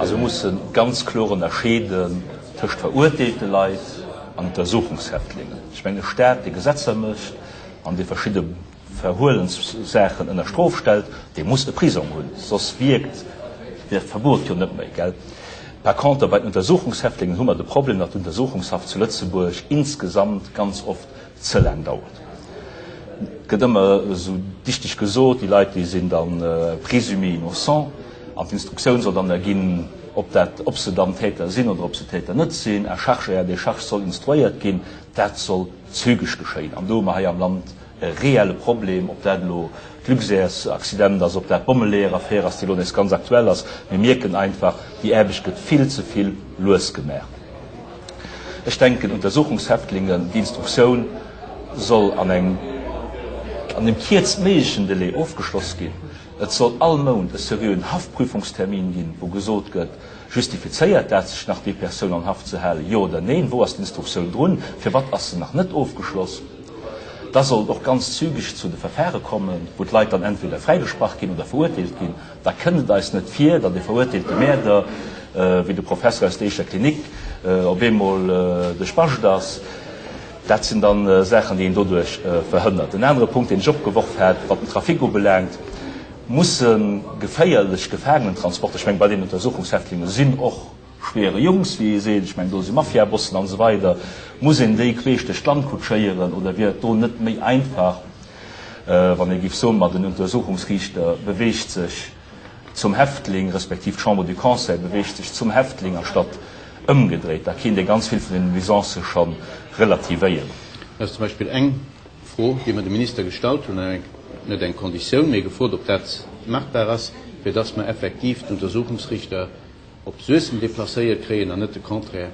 Also mir musse ganz kloer ënnerscheeden tëscht verurteelte Leit an Untersuchungshäftlingen. Ech mengen, e Staat, dee Gesetzer mécht an dee verschidde Verhuelenssaachen ënner Strof stellt, dee muss e Prisong hunn, soss wierkt dat Verbot jo net méi, gell? Par contre, bei den Untersuchungshäftlingen hu mer de Problem, datt d'Untersuchungshaft zu Lëtzebuerg insgesamt ganz oft ze laang dauert. Et gëtt ëmmer esou dichteg gesot, déi Leit, déi sinn da présumés innocents an d'Instruktioun soll dann erginn, ob dat, ob se dann Täter sinn oder ob se Täter net sinn. À charge et à décharge soll instruéiert ginn. Dat soll zügeg geschéien. An do hu mer hei am Land e reelle Problem, ob dat elo d'Luxairs-Accident ass, ob dat d'Bommeleeër-Affär ass, déi elo nees ganz aktuell ass. Mir mierken einfach, déi Aarbecht gëtt vill ze vill lues gemaach. Ech denken, Untersuchungshäftlingen, déi Instruktioun soll an engem, an deem kierztméiglechen Delai ofgeschloss ginn. Et soll all Mount e seriöen Haftprüfungstermin ginn, wou gesot gëtt, Justifizéiert dat sech nach, déi Persoun an Haft ze halen, jo oder neen? Wou ass d'Instruktioun drun? Firwat ass se nach net ofgeschloss? Da soll et och ganz zügeg zu de Verfahre kommen, wou d'Leit dann entweder fräigesprach ginn oder verurteelt ginn. Da kënnt et eis net vir, datt e verurteelte Mäerder, wéi de Professor aus der éischter Klinik, op eemol de Spascht ass. Dat sinn dann Saachen, déi een doduerch verhënnert. En anere Punkt, deen ech opgeworf hat, wat den Trafic ubelaangt, Musse geféierlech Gefaangenentransporter, ech mengen, bei den Untersuchungshäftlinge sinn och schwere Jungs, wéi ee seet, ech mengen, do si Mafiabossen an esou weider, muss een déi queesch duerch d'Land kutschéieren oder wier et do net méi einfach, wann ee géif soen, ma den Untersuchungsriichter beweegt sech zum Häftling, respektiv d'Chambre du Conseil beweegt sech zum Häftling, anstatt ëmgedréit. Da kéint ee ganz vill vun den Nuisancë scho relativéieren. Dat ass zum Beispill eng Fro, déi mer dem Minister gestallt hunn, net eng Konditioun, mee gefrot, ob dat machbar ass, fir dass mer effektiv d'Untersuchungsrichter op Suessem déplacéiert kréien an net de Contraire,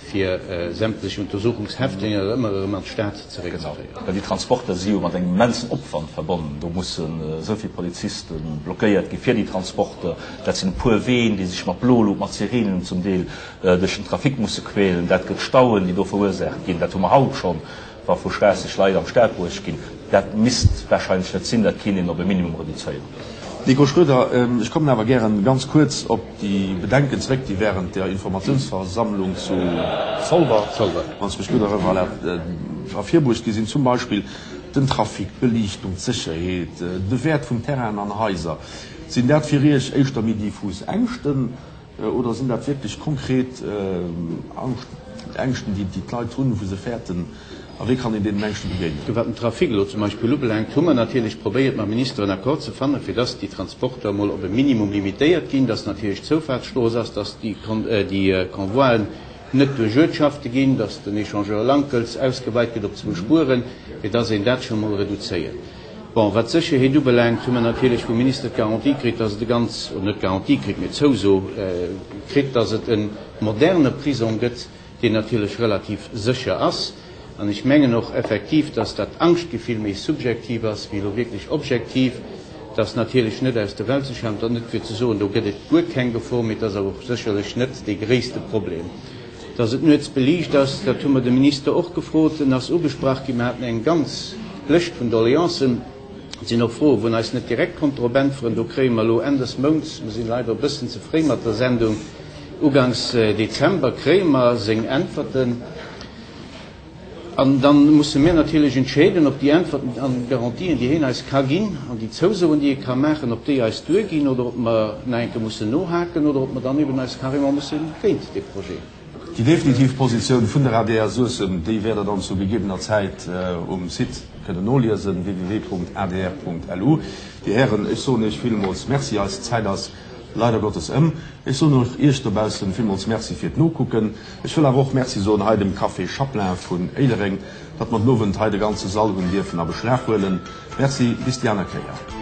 fir sämtlech Untersuchungshäftlinge ëmmer erëm an d'Stad zeréckzekréien. Genau, well déi Transporter si jo mat engem immensen Opwand verbonnen. Do mussen esou vill Poliziste blockéiert gi fir déi Transporter. Dat sinn e puer Ween, déi sech mat Bloluucht, mat Sirenen zum Deel duerch den Trafic musse quälen. Dat gëtt Stauen, déi do verursaacht ginn. Dat hu mer haut schonn, wa vu Schraasseg Leit an d'Stad bruecht ginn. Dat misst warscheinlech net sinn, dat kéint een op e Minimum reduzéieren. Nico Schroeder, Ech kommen awer gären ganz kuerz op déi Bedenken zeréck, déi während der Informatiounsversammlung zu Zolwer, wann ech mech gutt erënnere, ervirbruecht gi sinn, zum Beispill den Trafic, d'Beliichtung, d'Sécherheet, de Wäert vun Terrainen an Haiser. Sinn dat fir Iech éischter méi diffus Ängschten Oder sinn dat wierklech konkret Ängschten, déi d'Leit hunn, wou se fäerten? A wéi kann een deenen Ängschte begéinen? Wat den Trafic elo zum Beispill ubelaangt, hu mer natierlech probéiert, mam Minister en Accord ze fannen, fir dass déi Transporter emol op e Minimum limitéiert ginn, dass natierlech d'Zoufahrtsstrooss ass, dass déi Convoien net duerch Uertschafte ginn, dass den Echangeur Lankels ausgeweit gëtt op zwou Spueren, fir dass een dat scho mol reduzéiert. Bon, wat d'Sécherheet ubelaangt, hu mer natierlech vum Minister d'Garantie kritt, dass et e ganz, oder net d'Garantie kritt, mee d'Zouso kritt, dass et e moderne Prisong gëtt, deen natierlech relativ sécher ass. An ech mengen och effektiv, dass dat Angschtgefill méi subjektiv ass wéi elo wierklech objektiv. Et ass natierlech net aus der Welt ze schafen, et ass net fir ze soen, do gëtt et guer keng Gefor, mee et ass awer och sécherlech net dee gréisste Problem. Dass et nuets beliicht ass, dat hu mer de Minister och gefrot, en ass ugesprach ginn. Mer haten eng ganz Lëscht vun Doleancen. Et sinn och Froen, wou en eis net direkt konnt drop äntweren. Do kréie mer elo Enn des Mounts, mer sinn leider e bëssen ze fréi mat der Sendung, uganks Dezember kréie mer seng Äntwerten. An da musse mir natierlech entscheeden, ob déi Äntwerten an Garantien, déi hien eis ka ginn, an déi Zousoen, déi e ka maachen, ob déi eis duerginn oder ob mer nach eng Kéier mussen nohaken oder ob mer dann eben eis carrément musse géint dee Projet. Déi definitiv Positioun vun der adr Suessem, déi wäert Der dann zu gegebener Zäit um Site kënnen noliesen, www.adr.lu. Dir Hären, ech soen Iech villmools Merci. Eis Zäit ass leider Gottes ëm. Ech soen och Iech dobaussen villmools Merci fir d'Nokucken. Ech wëll awer och Merci soen hei dem Café Chaplin vun Éilereng, datt mer den Owend hei de ganze Sall hunn dierfen a Beschlag huelen. Merci, bis déi aner Kéier.